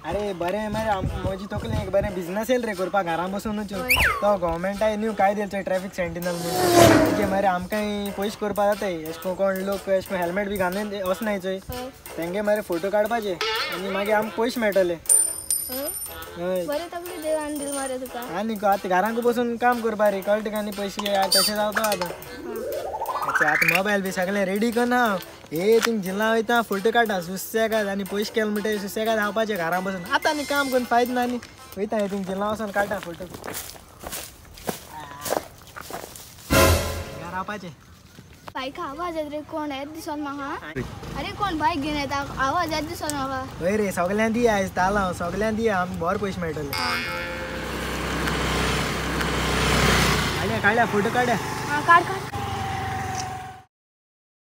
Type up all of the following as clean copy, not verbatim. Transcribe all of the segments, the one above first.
अरे बरें मरे म्हजी तकली एक बरें बिजनस येयल रे करपाक घरां बसूनच तो गव्हर्मेंटा न्यू कायदे येयलो ट्रॅफिक सेंटिनल म्हणून तेजे मरे आमकां पयशे करपाक जाताय एशें कोण कोण लोक एशें कोन हेल्मेट बी घालून वचनाय चोय तेंगे मरे फोटो काडपाचे आनी मागीर आमकां पयशे मेळटले. बरें तकली देवान दिल मरे तुका आनी आतां घरांक बसून काम करपा रे कळटा तुका न्ही पयशे तशें जावता आतां. आतां मोबायल बी सगळें रेडी करना हे थिंग जिल्ला वयता फोटो काडटा सुसेगाद आनी पयशे केले म्हणटकीर सुसेगाद हावपाचें घरा बसून. आतां आनी काम करून फायदो ना न्ही वयता थिंग जिल्ला वचून काडटा फोटो घरा रावपाचें. बायक आवाज येत रे कोण येत दिसोन म्हाका. अरे कोण बायक घेवन येता आवाज येत दिसोन म्हाका. हय रे सगळ्यां दी आयज तालांव सगळ्यां दी आमकां बरे पयशे मेळटले. काडया काडया फोटो काडया. काड काड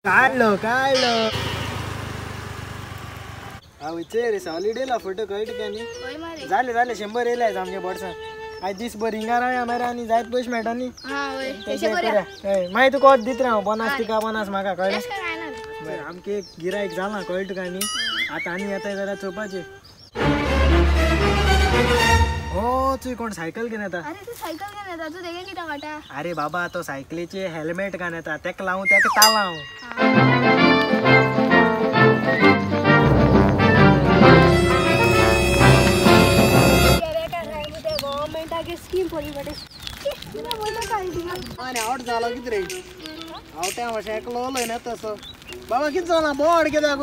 काडलो काडलो. हांव रे सॉलिड येयला फोटो कळटा तुका न्ही. जाले जाले 100 येयले आयज आमगे बोर्सान. आयज दीसभर हिंगा रावया मरे आनी जायत पयशे मेळटा न्ही. हय मागीर तुका दित रे हांव बोनास तुका बोनास म्हाका कळ्ळें. बरें आमकां एक गिरायक जालां कळटा तुका न्ही. आतां आनी येताय जाल्यार चोवपाचें. हो तुय कोण सायकल घेवन येता. अरे तूं सायकल घेवन येता तूं तेगे कित्याक काडटा. अरे बाबा तो सायकलीचे हेल्मेट घालून येता तेका लावूं तेका तालांव. आवट जालो कितें रे आवट्या मातशें एकलो उलयना तसो बाबा कितें जालां बोड कित्याक.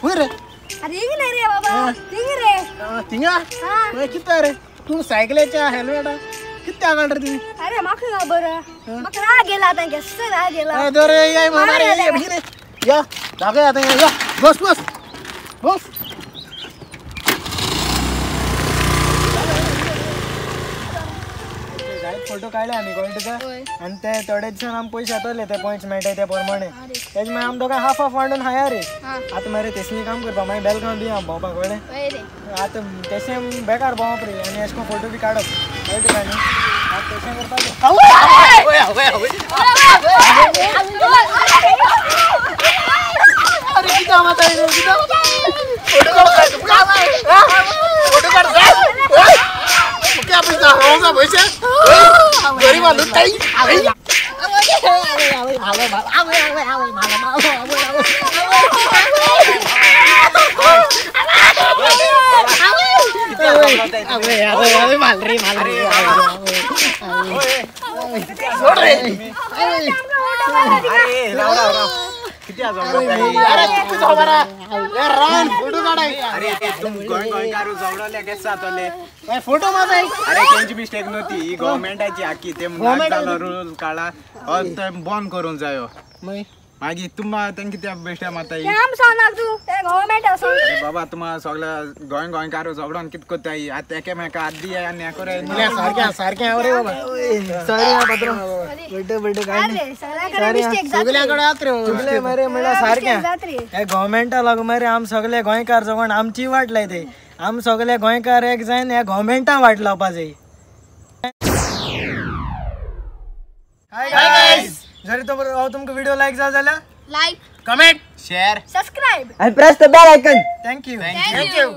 खंय रे. अरे हिंग न्ही रे बाबा थिंग रे थिंगा कितें रे तूं सायकलीच्या हेल्मेटा कित्याक काडटा रे तुमी. अरे म्हाका खबर म्हाका राग येयला आतां केस राग येयला. या दाखय आतां या बस बस बस. फोटो काडले आमी कळटा तुका आनी ते थोडे दिसान आमकां पयशे येतले ते पॉयंट्स मेळटाय ते प्रमाणे तेजे मागीर आमी दोगां हाफ हाफ वांटून खाया रे. आतां मरे तेसली काम करपा मागीर बेलगांव बी हांव भोंवपाक कळ्ळें. आतां तशें बेकार भोंवप रे आनी एशें कोन फोटो बी काडप कळटा तुका न्ही. आतां तशें करपाचें. फोटो अरे तेंची मिस्टेक न्हू ही गव्हर्मेंटाची आखी ते रूल काडला बंद करूंक जायो. मागीर तुमकां तेंकां कित्याक बेश्टे मारताय. बाबा तुमकां सगळ्या गोंय गोंयकार झगडोन कितें करताय आतां एकामेका हात दिया आनी हें कराय. सारकें सारकें रे बाबा. सॉरी मरे म्हणल्यार सारकें हे गव्हर्मेंटा लागून मरे आम सगळे गोंयकार जगोन आमची वाट लायताय. आम सगळे गोंयकार एक जायन ह्या गव्हर्मेंटा वाट लावपा जाय. जर तुमकां व्हिडिओ लायक जालो जाल्यार लायक कमेंट शेअर सबस्क्राइब आणि press the bell icon. Thank you. Thank you.